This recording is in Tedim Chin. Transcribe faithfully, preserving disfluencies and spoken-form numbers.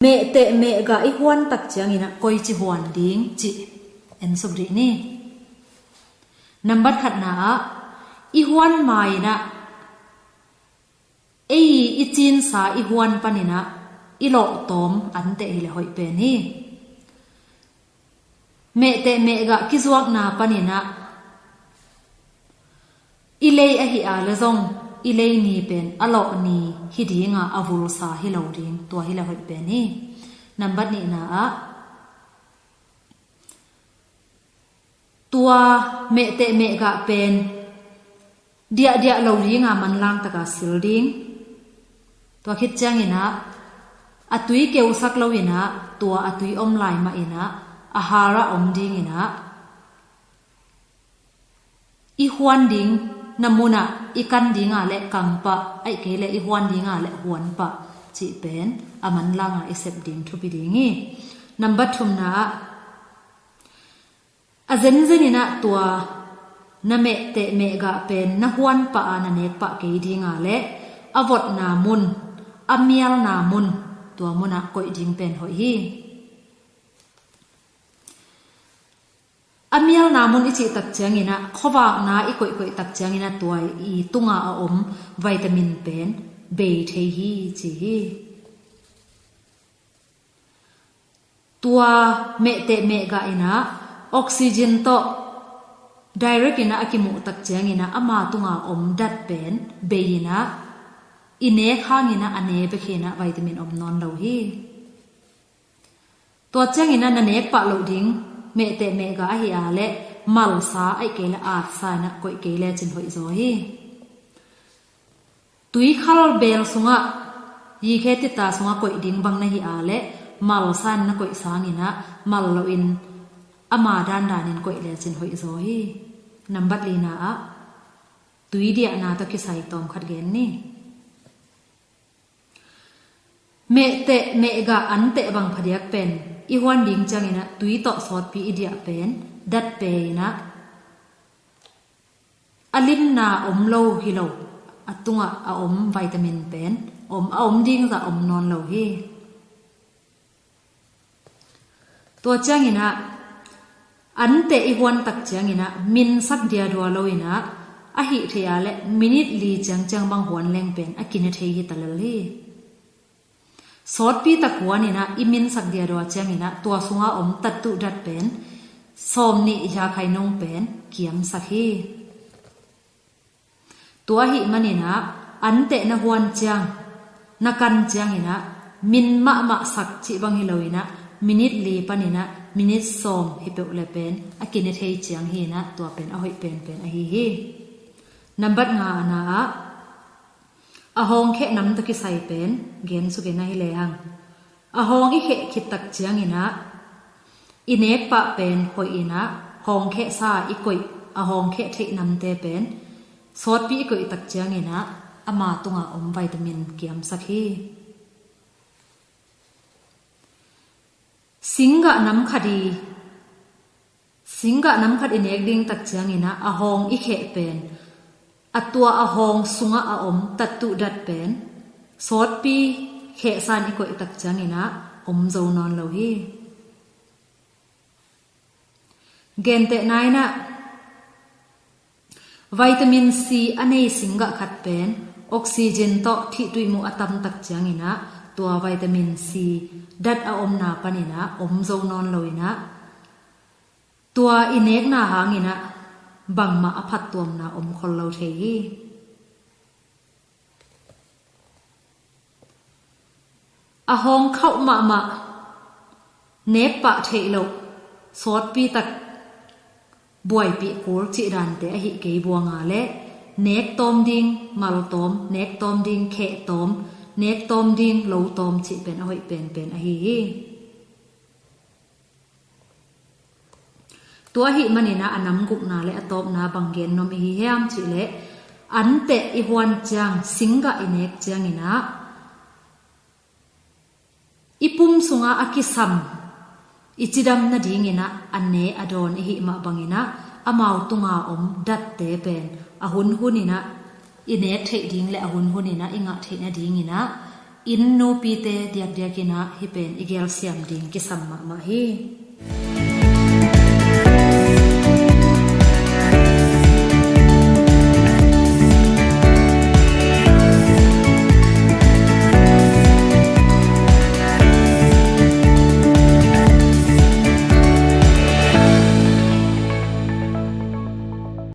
Mehteh mehgah i huan tak ciangin ah koici huan ding cih en suk dih ni. Nambat khatna ah i huan ma-in ah ei i cinsa i huan panin ah i lawhtawm anteh hileh hoih pen hi. Mehteh mehgah kizuakna panin ah i lei ahi a le zong i lei ni pen a lawh ni hi dinga a vulsa hi lo ding, tua hileh hoih pen hi. Nambat nihna ah tua mehteh mehgah pen diahdiah lo dinga manlang taka sil ding. Tua khit ciangin ah a tui keusak loin ah tua a tui om lai mahin ah a harah om dingin ah i huan ding na munah i kan dinga le kangpah, aih kei le i huan dinga le huanpah cih pen a manlanga i sep ding thupi ding hi. Nambat thumna ah a zenzenin ah tua na mehteh mehgah pen na huanpah a na nekpah kei dinga le a votna mun, a mialna mun, tua munah koih ding pen hoih hi. A mialna mun i cih tak ciangin ah khuavakna i koihkoih tak ciangin ah tua i tunga a om vitamin pen bei thei hi ci hi. Tua mehteh mehgah in ah oxygen tawh direct in ah a kimuh tak ciangin ah ama tunga om dat pen bei in ah i nek hangin ah a ne bek hi in ah vitamin om nawn lo hi. Tua ciangin ah na nek pah loh ding mehteh mehgah ahi a le malsa aih kei le atsa in ah koih kei lecin hoih zaw hi. Tuikhal beel sungah yikhe tita sungah koih ding bang na hi a le malsa in na koih sangin ah mal loin ama dandanin koih lecin hoih zaw hi. Nambat lina ah tui diahna tawh kisai tawm khat gen ni. Mehteh mehgah anteh bang phadiak pen i huan ding ciangin ah tui tawh sawtpi i diah pen dat pe in ah a limna om lo hi lo, a tungah a om vitamin pen om, a om ding zah om nawn lo hi. Tua ciangin ah anteh i huan tak ciangin ah minsak diadua loin ah a hih theih a le minit li ciangciang bang huan leng pen a kine thei hi ta lel hi. Sawtpi tak huan in ah i minsak diadua ciangin ah tua sunga om tattuh dat pen sawm nih hiakhai nung pen kiamsak hi. Tua ahih manin ah anteh na huan ciang, na kan ciangin ah min mahmah sak cih bang hi loin ah minit li panin ah minit sawm hi peuh le pen a kine thei ciang hi in ah tua pen a hoih penpen ahi hi. Nambat ngana ah a hawngkheh nam tawh kisai pen gen suk in ah hi lehang a hawng i kheh khit tak ciangin ah i nekpah pen hoih in ah hawngkhehsa i koih, a hawngkheh theih namte pen sawtpi i koih tak ciangin ah ama tunga om vitamin kiamsak hi. Singgah nam khat i, singgah nam khat i nek ding tak ciangin ah a hawng i kheh pen a tua a hawng sungah a om tattuh dat pen sawtpi khehsa in i koih tak ciangin ah om zo nawn lo hi. Gentehna in ah vitamin C a nei singgah khat pen oxygen tawh thihtuih muh a tam tak ciangin ah tua vitamin C dat a omna panin ah om zo nawn loin ah tua i nekna hangin ah bangmah a phattuamna om khol lo thei hi. A hawng khauh mahmah, nek pah theih loh, sawtpi tak buaipih kul cih dante ahi kei buang a leh nek tawm ding mal tawm, nek tawm ding kheh tawm, nek tawm ding lo tawm cih pen a hoih penpen ahi hi. Tua ahih manin ah a nam gukna le a tawpna bang gen nuam i hi hiam cih leh, anteh i huan ciang, singgah i nek ciangin ah i pum sungah a kisam i cidam nadingin ah a ne a dawn i hih mah bangin ah amau tunga om datte pen a hunhun in ah i nek theih ding le a hunhun in ah i ngah theih nadingin ah Inn nupite diakdiakin ah hih pen i gelsiam ding kisam mahmah hi.